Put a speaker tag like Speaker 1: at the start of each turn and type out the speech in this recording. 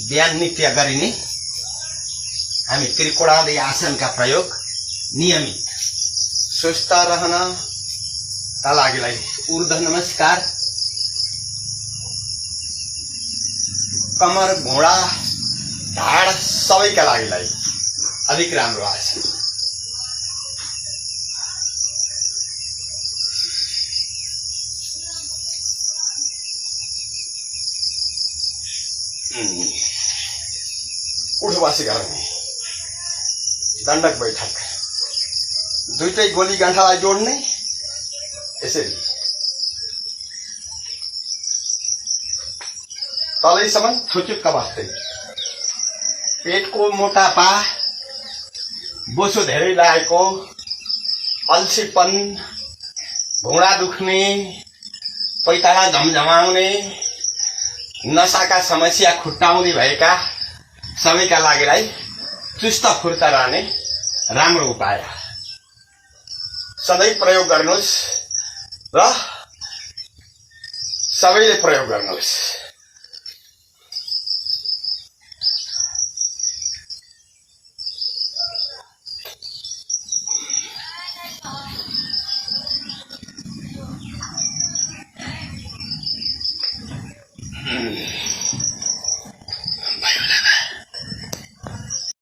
Speaker 1: बिहान नित्य गरिने हामी त्रिकोणादि आसनका प्रयोग नियमित स्वस्थ रहन का लागिलाई ऊर्ध्व नमस्कार, कमर घोडा ढाड सबैका लागिलाई अधिक राम्रो आसन। उठवासी गर्ने दण्डक बैठक, दुईटै गोली गाँठालाई जोड्ने यसरी तलैसम्म थुचुक्क बस्दै। पेटको मोटापा, बोसो धेरै लागेको, अल्छीपन, घुँडा दुख्ने, पैताला झमझमाउने, नसाका समस्या खुट्टाउँदै भएका सबैका लागिलाई चुस्त फुर्त रहने राम्रो उपाय। सधैँ प्रयोग गर्नुहोस् र सबैले प्रयोग गर्नुहोस्।